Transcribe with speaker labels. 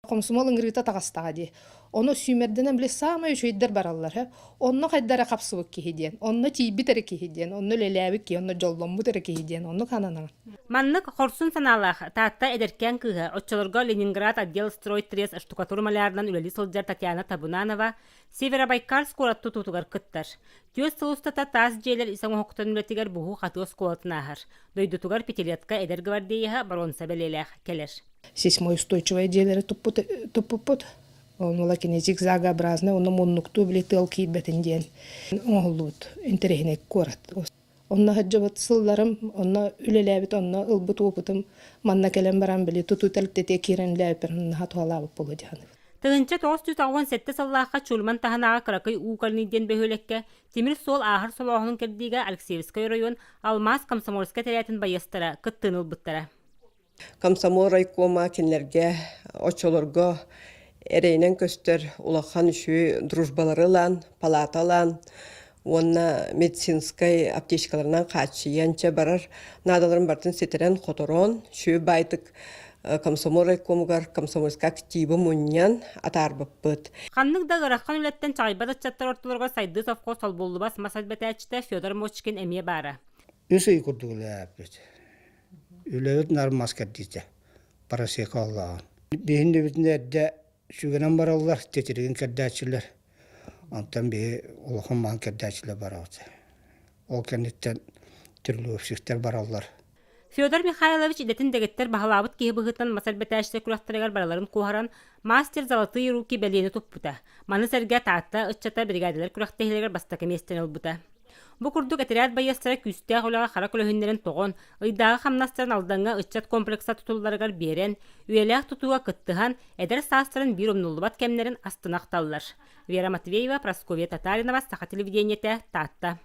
Speaker 1: Комсомол ыҥырыыта таҕыстаҕа дии. Ону сүүмэрдэнэн били саамай үчүгэйдэр бараллар һэ. Онно хайда эрэ хапсыбыт киһи диэн, онно тиийбит эрэ киһи диэн, онно үлэлээбит киһи, онно дьолломмут эрэ киһи диэн, оннук сананаҕын.
Speaker 2: Маннык хорсун санаалаах Таатта эдэркээн кыыһа, оччолорго Ленинград отдел стройтрес штукатур-малярынан үлэлии сылдьар Татьяна Табунанова Северобайкальск куорат тутуутугар кыттар. Түөрт сыл устата таас дьиэлэр ис оҥоһуктарын үлэтигэр буһуу-хатыы оскуолатын ааһар. Дойдутугар пятилетка эдэр гвардееһа боруонса бэлиэлээх кэлэр.
Speaker 1: Сейсмоустойчивай дьиэлэри туппуппут. Онула кини зигзагообразный, онно муннуктуу били тыал киирбэтин диэн оҥоһуллубут интэриэһинэй куорат. Онно сылдьыбыт сылларым, онно үлэлээбит, онно ылбыт опытым манна кэлэн баран били тутуу тэрилтэтигэр киирэн үлэлээбиппэр наһаа туһалаабыт буолуо дии саныыбын.
Speaker 2: 1997 сыллаахха Чульман таһынааҕы кыракый Уукольный диэн бөһүөлэккэ тимир суол ааһар солооһунун кэрдиигэ Алексеевскай оройуон Алмаас комсомольскай тэрээтин байыастара кыттыыны ылбыттара.
Speaker 3: Комсомол райкома кинилэргэ оччолорго эрэйинэн көстөр улахан үчүгэй дружбалары ылан, палата ылан уонна медицинскэй аптечкаларынан хааччыйан чэ барар наадаларын барытын ситэрэн-хоторон, үчүгэй баайтык комсомол райкомугар комсомольскай активы мунньан атаарбыппыт.
Speaker 2: Ханнык да ыарахан үлэттэн чаҕыйбат ыччаттар ортолоругар Сайдыы совхоз солбуллубас мас элбэтээччитэ Федор Мочкин эмиэ баара.
Speaker 4: Үс ый курдук үлэлээбиппит. Үлэбит наар мас кэрдиитэ, просека оллооҕун. Биһин дөбүтүн эрдэ сүгэнэн бараллар, титиригин кэрдээччилэр. Онтон биһи улахан маһын кэрдээччилэр барабыт. Ол кэнниттэн трелевщиктэр бараллар.
Speaker 2: Федор Михайлович идэтин дэгиттэр баһылаабыт киһи быһыытынан мас элбэтээччилэр күрэхтэригэр барыларын куоһаран «Мастер золотые руки» бэлиэни туппута. Маны сэргэ Таатта ыччата биригээдэлэр күрэхтэһиилэригэр бастакы миэстэни ылбыта. Бу курдук этэрээт байыастара күүстээх үлэҕэ хара көлөһүннэрин тоҕон, ыйдааҕы хамнастарын Алдаҥҥа ыччат комплекса тутулларыгар биэрэн, үйэлээх тутууга кыттыһан, эдэр саастарын биир умнуллубат кэмнэрин астына ахталлар. Вера Матвеева, Прасковья Татаринова, Саха телевидениетэ, Таатта.